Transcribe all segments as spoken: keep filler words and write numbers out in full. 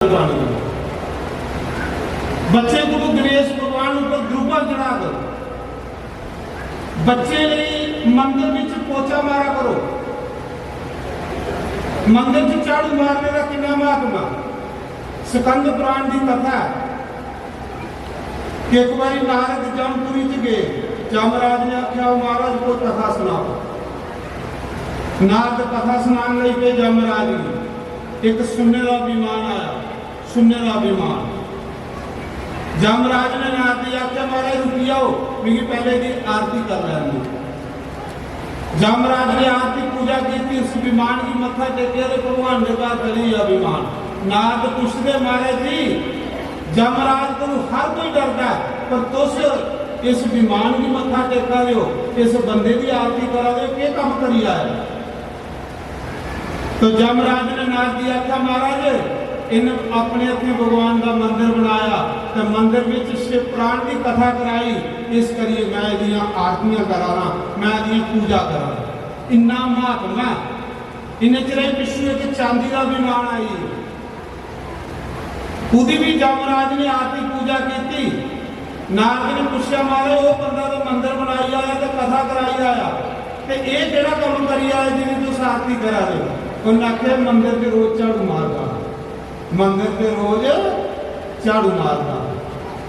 बच्चे को गणेश भगवान ऊपर द्रुब्बा चढ़ा करो। बच्चे लेई मंदर विच पोचा मारा करो। मंदर च झाड़ू मारने का कितना महत्व है। स्कंद पुराण की कथा है कि एक बारी नारद जमपुरी च गए। जमराज ने आख्या, "महाराज, कोई कथा सुनाओ।" नारद कथा सुनाने लग पे जमराज ने। एक सुन्ने का विमान आया, सुन्ने का विमान। जमराज ने नारद जी आख्या, "महाराज, रुकी जाओ, मिगी पहले दी आरती कर लैन दो।" जमराज ने आरती पूजा की थी, उस विमान की मत्था टेके, "अरे भगवान ने कहा, चली गया विमान।" नारद पूछते, "महाराज जी, जमराज को हर कोई डरता है, पर तुस इस विमान की मत्था टेका रहे हो, इस बंदे की आरती करा रहे हो, क्या काम करी आए?" तो जमराज ने नारद जी आख्या, "महाराज, इन्हें अपने हत्थें भगवान का मंदिर बनाया, तो मंदिर विच शिव पुराण की कथा कराई, इस करिए मैं इदियां आरतियां करा रहा, मैं इदियां पूजा करा रहा।" इन्ना महात्मा है। इन्ने चिरे पिछू एक चांदी का विमान आई, उदी भी जमराज ने आरती पूजा की। नारद ने पूछा, "महाराज, वो बंदा तो मंदिर बनाई आया, तो कथा कराई आया, ते ये केड़ा काम करी आया जिन्हें तुस आरती करा रहे हो?" उन्हें आख्या, "मंदिर के रोज झाड़ू मारदा, मंदिर के रोज झाड़ू मारदा।"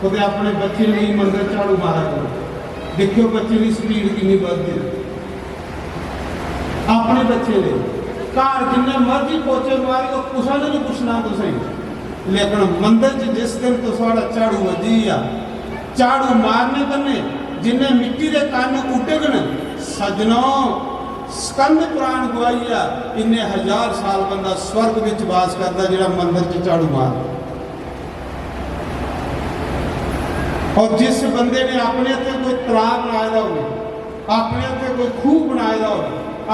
कुतै अपने बच्चे नहीं मंदिर झाड़ू मारा करो, देखियो बच्चे की स्पीड कितनी बढ़ती है। अपने बच्चे ने घर जिन्ने मर्जी पोचे मारी, ओह् कुसै ने नहीं पुछना तुसें, लेकिन मंदिर च जिस दिन तुसाड़ा झाड़ू बज्जी गेआ, झाड़ू मारने कन्नै जिन्ने मिट्टी दे कन्न उड्डगन, सज्जनो, स्कंद पुराण गवाही ऐ, इन्ने हजार साल बंदा स्वर्ग विच वास करदा जेड़ा मंदिर च झाड़ू मारदा। और जिस बंदे ने अपने हत्थें कोई तलाब बनाए दा हो, अपने हत्थें कोई खूह बनाए दा हो,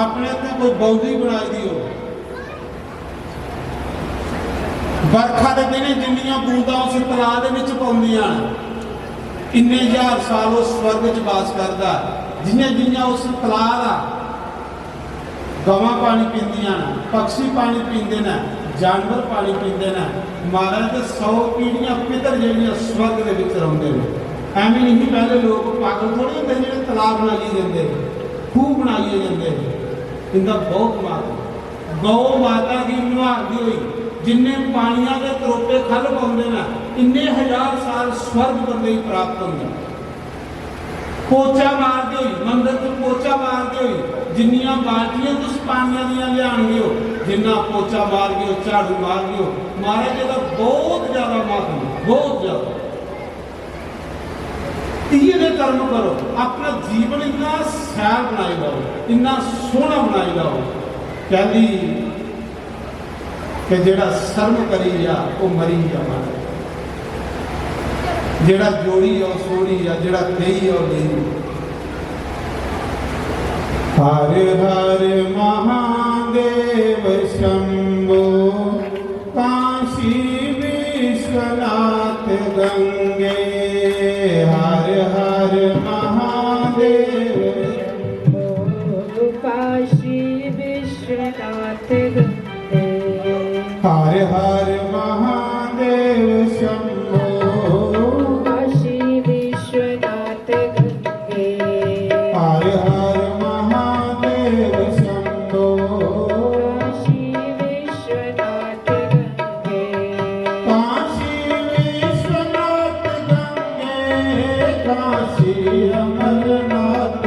अपने हत्थें कोई बाउंड्री बनाई दी हो, बरखा दे दिनें जिन्नियां बूंदां उस तलाब दे विच पौंदियां न, इन्ने हजार साल ओह् स्वर्ग च वास करदा। जियां जियां उस तलाब दा गवां पानी पींदियां न, पक्षी पानी पींदे न, जानवर पानी पींदे न। महाराज, ते सौ पीढ़ियां पितर जेह्ड़ियां स्वर्ग दे विच रौंह्दे न। ऐवें नहीं, पैह्ले लोक पागल थोड़े होंदे जेह्ड़े तलाब बनाइयै जंदे हे, खूह बनाइयै जंदे हे। इंदा बहुत महत्व। गौ माता गी नुहालदी होई जिन्ने पानिया दे त्रोपे ख'ल्ल पौंदे न, इन्ने हजार साल स्वर्ग बंदे गी प्राप्त होंदा। पोचा मारदे होई, मंदर च पोचा मारदे होई, जिन्नियां बाल्टियां तुस पानिया दियां लेआनगे ओ, जिन्ना पोचा मारगे ओ, झाड़ू मारगे ओ, महाराज, एह्दा बहुत ज्यादा महत्व, बहुत ज्यादा। इयै नेह् कर्म करो, अपना जीवन इन्ना शैल बनाई लैओ, इन्ना सोह्ना बनाई लैओ। कैली कि जेड़ा शर्म करी गेआ, ओह् मरी गेआ, महाराज। जेड़ा जोड़ी गेआ, ओह् सोहनी गेआ, जेड़ा देई गेआ, ओह् देई गेआ। हर हर महादेव शंभो, काशी विश्वनाथ गंगे। हर हर महादेव, काशी विश्वनाथ गंगे। हर हर महादेव शंभो, काशी विश्वनाथ गंगे। हर हर महादेव शंभो, काशी विश्वनाथ गंगे। काशी विश्वनाथ गंगे, काशी अमरनाथ